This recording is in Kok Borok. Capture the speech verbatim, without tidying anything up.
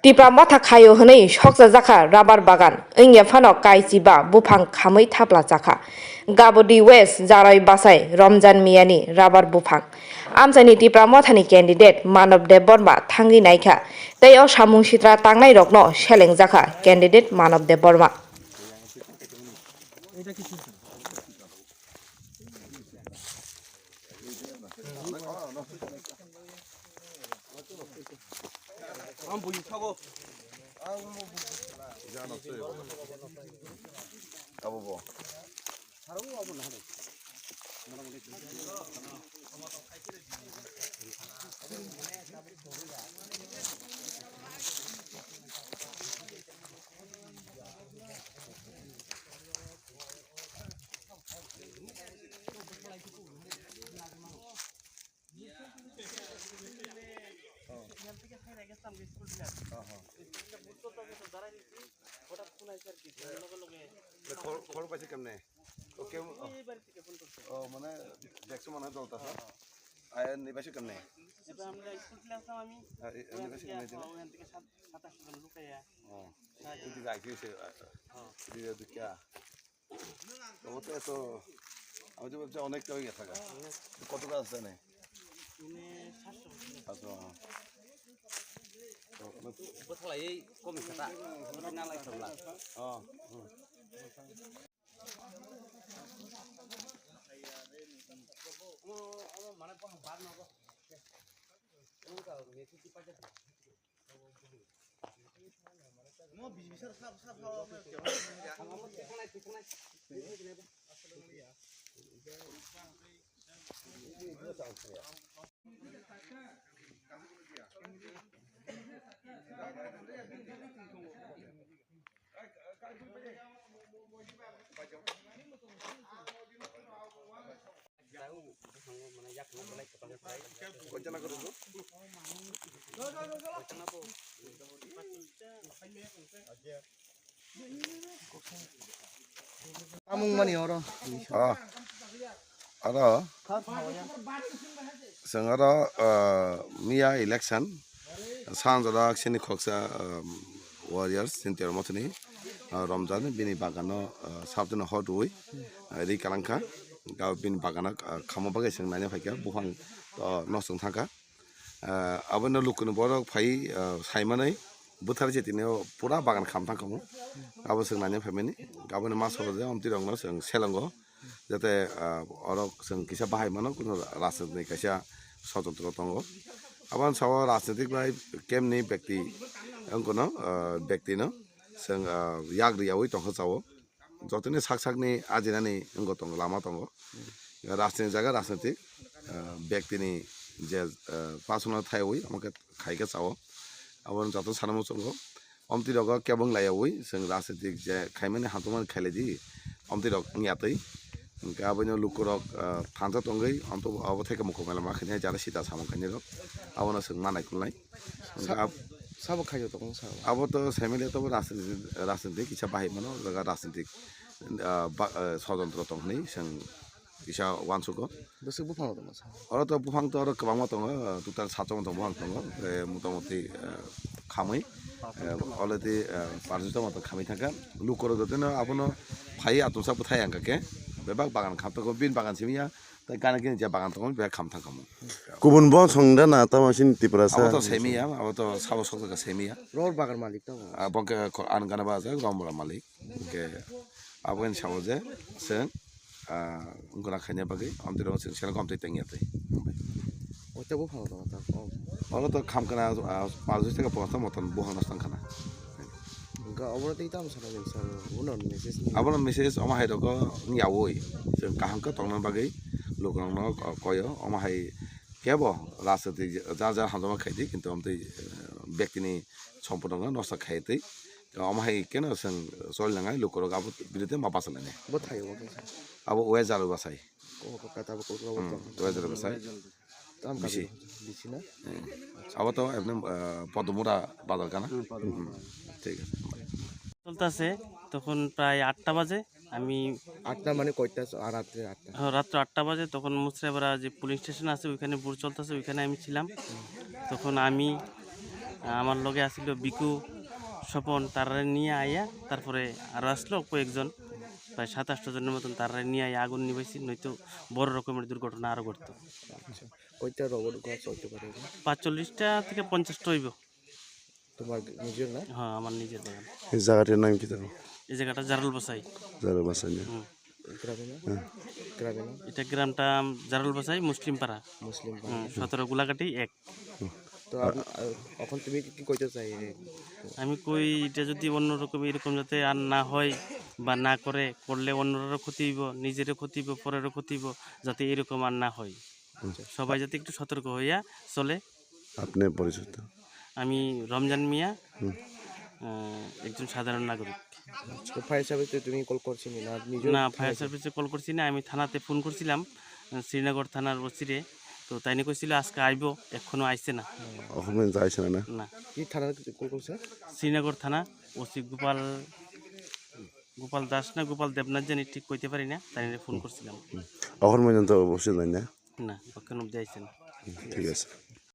Tipra Motha khaio hwnwi sokchajakha rubber bagan, wngya phano kaichi ba buphang khamwi thaplajakha. Gabodi West Jarai Bachai Romjan Miyani rubber buphang. Amchaini Tipra Mothani candidate Manob Debbarma thangwi naikha, tei o samung sitra tangnairokno selengjakha candidate Manob Debbarma. খবর পাইছে কেমনে? ও, কেউ, ও, মানে, দেখছো মনে হয় দলটা, স্যার। আর নিবাসী কেমনে? এটা আমরা স্কুল ফিরে আসলাম আমি। আর এ-, এখান নিবাসী থেকে, কেমনে ছিল? হ্যাঁ, ওখান থেকে সাত-, সাতাশ জন লুকাইয়া। ও, ওই দিকে আইসি হয়েছে, আ, হ্যাঁ। দিকে, দিকে। তো ও তো এত, আমি তো ভাবছি অনেকটা হয়ে গেছে গা। কত গাছ আছে এনে? এনে সাতশো। সাতশো, হ্যাঁ। তো, মানে, বোতলা এই কমে খেতা, বোতলা না লাই খেলা। ও, হুম। Amung mani oro. Ah. Aro, chwng aro, ah, miya election, sanjora sini khoksa, ah, warriors, Sintior Mothani, ah, Romjan, bini bagano, ah, sabdino hot rwi, ah, ri kalangkha, gao bini bagano, ah, khamo bagwi chwng naina phaikha, buphang, ah, nosong thangkha. Ah, abono lukuni borok phai, ah, saimanwi bwthar je tini o pura bagan kham thang khamu. Abo chwng naina phaimani, aboni masa o je omtwi rokno chwng selango. Jate, ah, oro chwng kisa bahai mano, kuno rajniti kaisa sotondro tongo. Aboni sao rajnitik bai kemni bekti wngkhono, ah, bektino chwng, ah, yak riyaui tongkha chao. Jotoni sak sakni ajinani wngkho tongo, lama tongo. Rajnitik jaga rajnitik, ah, bektini je, ah, personal thaiwi omo khe khaikhe chao. Abono joto sana muchungo. Omtwi rogo kebeng laiyaui chwng rajnitik je khaimani hamtwmani khailai di, omtwi rok wngya twi. Hwnkhe abono lukurok, ah, thansa tongwi omtwi abo theke mukuk mela ma khainai jara sita samung khainai rok. Abono chwng ma naikolnai. Hwnkhe Sa-, ab- sabo khaio tongmung sabo. Abo to semi le to rajniti, rajniti kisa bahai mano, jaga rajniti, ah, ba-, ah, sodrontro tong hwnwi chwng kisa uansugo. Bwswk buphang rok tongma sa? Oro to buphang to oro kwbangma tongo, ah, total satchoma tong buphang tongo. Eh, motamoti, ah, khamwi, eh, already, ah, parjutoma to khamwi thangkha. Lukurok jotono abono phai atumsa bwthai ang kha khe. Bebak bagan kham tongo, bini bagan simi ya. Tai gana gini je bagan tongo, bebak kham thang khamu. Kubun bo song da na tamo sin Tiprasa? Abo to semi ya, abo to sabo sok jaga semi ya. Ror bagan malik tongo. Ah, bo khe kho-, an gana ba jak, rom bora malik. Hwnkhe abo ni sabo je chwng, ah, wngkha khaina bagwi, amtwi rok chwng seleng amtwi tengya twi. Oita buphang rok tamo ta, oh. Oro to kham khna, ah, parjui theke posto moton buphang no tang khna. Hwnkhe obo tei tamo sana nini sabo, bono message ni. Abono message omo hai rok wngya oi. Chwng kaham khe tongna bagwi lukurok no ko-, koyo, omo hai kebo rajniti jar jar hamjakma khaidi, kintu amtwi, eh, bektini sompotno nosto khaitwi. Omo hai keno chwng choli nangnai lukurok abo birodhe ma bachalainai. Bo thaio bo khe? Abo West Jarai Bachai. O, kata bo kokla Hmm, bo. West Jarai Bachai. Tam Bisi. Bisi na? Hmm. Abo to emni, eh, Podomura bazar kana? Hmm, Podomura. Hmm, thik ase. চলতেছে, তখন প্রায় আটটা বাজে। আমি আটটা মানে কয়টা? আর রাত্রে আটটা? হ্যাঁ, রাত্রে আটটা বাজে, তখন মুসরিপাড়া যে পুলিশ স্টেশন আছে, ওইখানে ভোট চলতেছে, ওইখানে আমি ছিলাম। তখন আমি, আহ, আমার লগে আসিল বিকু, স্বপন, তারারে নিয়ে আইয়া, তারপরে আরো আসলো কয়েকজন, প্রায় সাত আটশো জনের মতন, তারারে নিয়ে আইয়া আগুন নিবাইছি, নয়তো বড় রকমের দুর্ঘটনা আরো ঘটতো। আচ্ছা, কয়টা রবট গাছ হইতে পারে এখানে? পাঁচচল্লিশটা থেকে পঞ্চাশটা হইব। তোমার নিজের না? হ্যাঁ, আমার নিজের বাগান। এই জায়গাটার নাম কি তাহলে? এই জায়গাটা জারুল বসাই। জারুল বসাই না? হুম। গ্রামে না? হ্যাঁ। গ্রামে না? এটা গ্রামটা জারুল বসাই, মুসলিম পাড়া। মুসলিম পাড়া। হুম, সতেরো গোলাঘাটি এক। তো আপ-, আ, এখন তুমি কি, কি কইতে চাই? আমি কই, এটা যদি অন্যরকম, এরকম যাতে আর না হয় বা না করে, করলে অন্যরারও ক্ষতি হইব, নিজেরও ক্ষতি হইব, পরেরও ক্ষতি হইব, যাতে এরকম আর না হয়। আচ্ছা। সবাই যাতে একটু সতর্ক হইয়া চলে। আপনার পরিচয় তো? আমি রমজান মিয়া, হুম। আহ, একজন সাধারণ নাগরিক। তো ফায়ার সার্ভিসে তুমি কল করছিলে না? নিজেও না, ফায়ার সার্ভিসে কল করছি না, আমি থানাতে ফোন করছিলাম, আহ, শ্রীনগর থানার ওসিরে। তো তাইনে কইছিল আজকে আইবো, এখনো আইছে না। অখন পর্যন্ত আইছে না, না? না। কি থানার কল করছে? শ্রীনগর থানা, ওসি গোপাল, গোপাল দাস না গোপাল দেবনাথ জানি, ঠিক কইতে পারি না, তাইনে ফোন করছিলাম। অখন পর্যন্ত ওসি নাই না? না, অখন অব্দি আইছে না। ঠিক আছে।